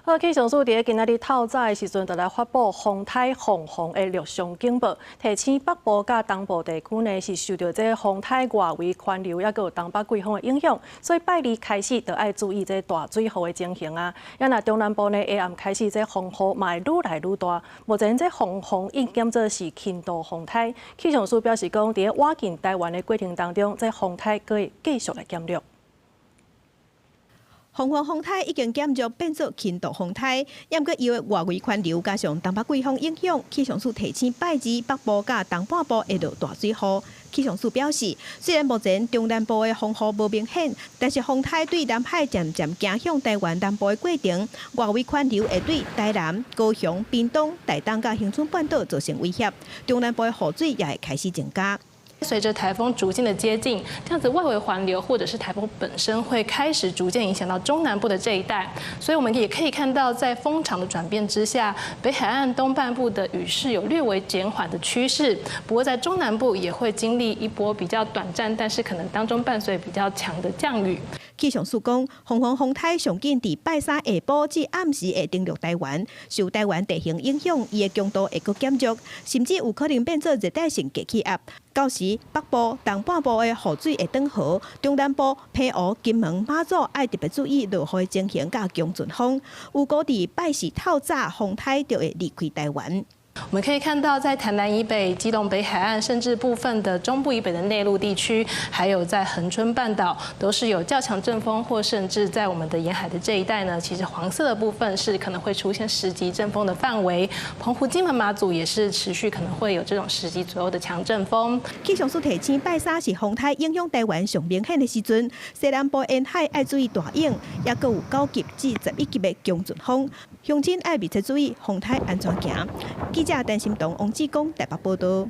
好，氣象署佇今仔日透早的時陣，就來發布風颱鳳凰的陸上警報，提醒北部佮東部地區呢是受著這風颱外圍環流，抑閣有東北季風的影響，所以拜二開始就愛注意這大水雨的情形啊。啊若中南部呢，下暗開始這風雨嘛會愈來愈大。目前這鳳凰已經做是輕度風颱，氣象署表示講，佇倚近台灣的過程當中，這風颱閣會繼續來減弱。鳳凰風颱已經減弱變做輕度風颱，毋過伊的外圍環流加上東北季風影響，氣象署提醒拜二北部佮東半部會落大水雨。氣象署表示，雖然目前中南部的風雨無明顯，但是風颱對南海漸漸行向台灣南部的過程，外圍環流會對台南、高雄、屏東、台東佮恆春半島造成威脅，中南部的雨水也會開始增加。隨着颱風逐漸的接近，這樣子外圍環流或者是颱風本身會開始逐漸影響到中南部的這一帶，所以我們也可以看到，在風場的轉變之下，北海岸東半部的雨勢有略微減緩的趨勢。不過在中南部也會經歷一波比較短暫，但是可能當中伴隨比較強的降雨。氣象署講，鳳凰風颱上緊佇拜三下晡至暗時會登陸台灣，受台灣地形影響，伊的強度會閣減弱，甚至有可能變做熱帶性低氣壓。到時北部、東半部的雨水會轉豪，中南部、澎湖、金門、馬祖愛特別注意落雨的情形佮強陣風。預估佇拜四透早，風颱就會離開台灣。我們可以看到，在台南以北、基隆北海岸，甚至部分的中部以北的內陸地區，還有在恆春半島，都是有較強陣風，或甚至在我們的沿海的這一帶呢，其實黃色的部分是可能會出現10級陣風的範圍。澎湖、金門、馬祖也是持續可能會有這種10級左右的強陣風。氣象署提醒，拜三是風颱影響台灣上明顯的時陣，西南部沿海愛注意大湧，抑閣有9級至11級的強陣風，鄉親愛密切注意風颱按怎行。記者陳心彤、王志剛台北報道。